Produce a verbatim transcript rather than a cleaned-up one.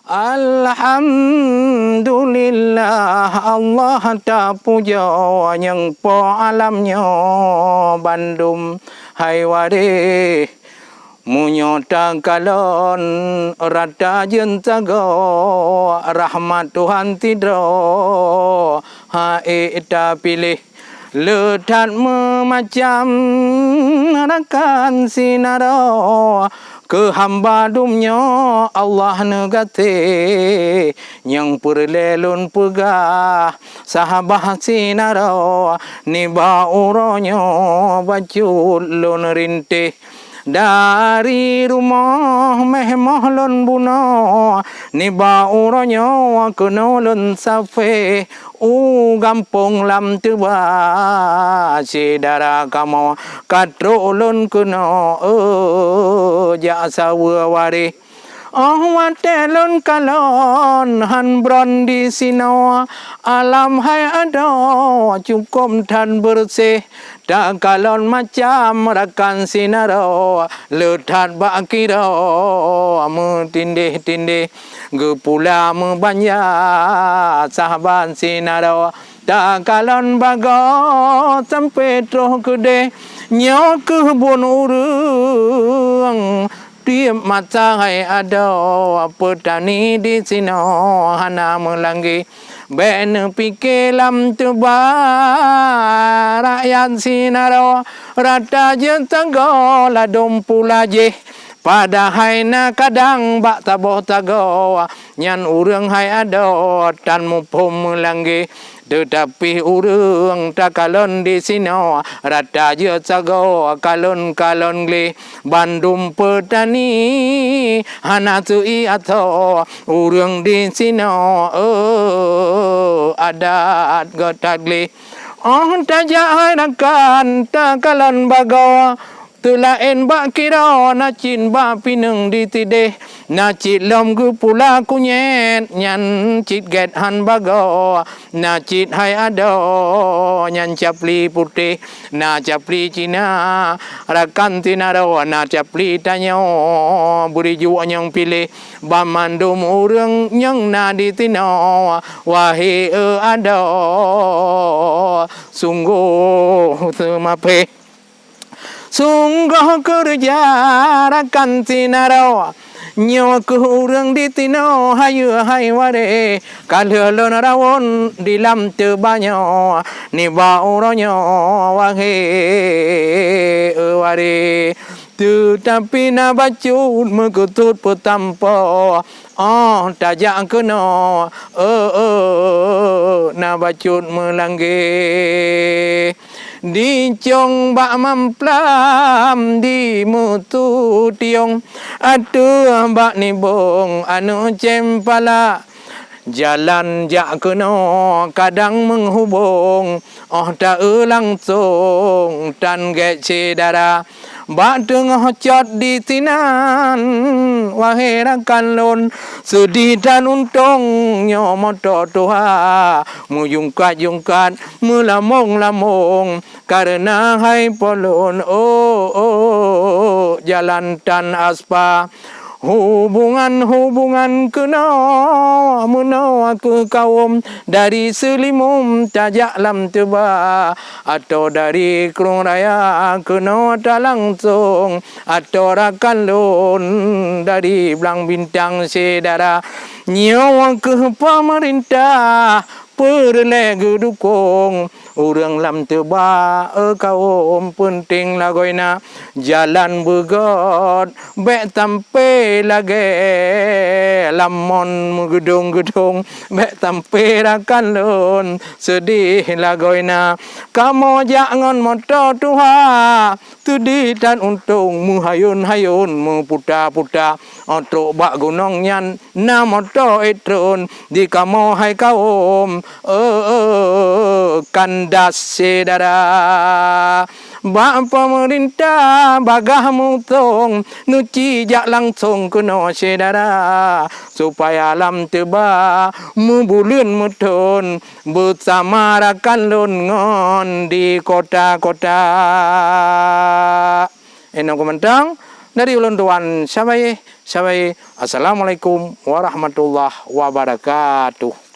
Alhamdulillah, Allah tapujoe nyang po alam nyoe bandum. Hai waréh, meunyoe takalon rata jeuet sagoe, rahmat Tuhan sidroe hase tapiléh. Le that meumacam rakan sinaroe, keu hamba dum nyoe Allah neugaséh. Nyang peureulée lôn peugah, sahabat sinaroe, nibak uroe nyoe bacut lôn rintéh. Dari rumoh méh moh lôn bunoe, nibak uroe nyoe keunoe lôn saféh. U gampông Lam Teuba, syedara kamoe, ka trok lôn keunoe, eu, jak saweue waréh. Óh watée lôn kalon han bron disinoe, alam hai adoe cukôp that beureuséh. Takalon macam rakan sinaroe, le that bak kiroe meutindéh-tindéh, geupula meubanja sahabat sinaroe. Takalon bagoe sampoe troh keudeh, nyoe kheueh buet ureuëng. Tieb masa hai adoe, peutani disinoe hana meulanggeh. Bék neupike Lam Teuba, rakyat sinaroe, rata jeuet sagoe ladôm pula jih. Padahai na kadang bak saboh sagoe, nyan ureuëng hai adoe tan muphom meulanggeh. Teutapi ureuëng takalon disinoe, rata jeuet sagoe kalon-kalon gleh. Bandum peutani hana seuié asoe, ureuëng disinoe, eu, adat geuh that gleh. Óh tajak hai rakan takalon bagoe, teulaén bak kiroe na cit bak pineung ditidéh, na cit lom geupula kunyét nyan cit gét han bagoe, na cit hai adoe nyan capli putéh, na capli Cina, rakan sinaroe, na capli tanyoe, beurijok nyang piléh. Banmandum ureuëng nyang na disinoe, wahé eu adoe, sunggoh seumapéh. Sunggoh keureuja rakan sinaroe, nyoe kheueh ureuëng disinoe hayeue hai waréh. Ka lheueh lôn rawon di Lam Teuba nyoe, nibak uroe nyoe wahé eu waréh. Teutapi na bacut meukeusut peutampoe, óh tajak keunoe, eu, eu, na bacut meulanggeh. Dicong bak mamplam dimeututiong, ateueh bak nibong aneuëk cempala. Jalan jak keunoe kadang meuhubong, óh ta-eu langsong tan gét syedara. Bak teungoh cot disinan, wahé rakan lôn, seudeh tan untông nyoe moto tuha, meujungkat-jungkat, meulamong-lamong, kareuna hai po lôn, oh, oh, jalan tan aspa. Hubungan-hubungan keunoe meunoe keu kawöm, dari Seulimum tajak Lam Teuba, atau dari Krueng Raya keunoe talangsong, atau rakan lôn dari Blang Bintang syedara. Nyoe keuh peumeurintah peureulée geudukong. Ureuëng Lam Teuba, eh, kawöm, peunteng lagoina, jalan beugöt, bék sampoe lagée lamon meugeudong-geudong, bék sampoe rakan lôn seudeh lagoina. Kamoe jak ngon moto tuha, seudeh tan untông, meuhayôn-hayôn, meuputa-puta. Óh trok bak gunong nyan na moto ék trôn, di kamoe hai kawöm, eh, kandas syedara. Bak peumeurintah bagaih mutông, neuci jak langsong keunoe syedara, supaya Lam Teuba meubuleuen meuthon beusama rakan lôn ngon di kota-kota. Inoe keumantong, Dari ulôn tuan Syamai, Syamai, Assalamualaikum warahmatullahi wabarakatuh.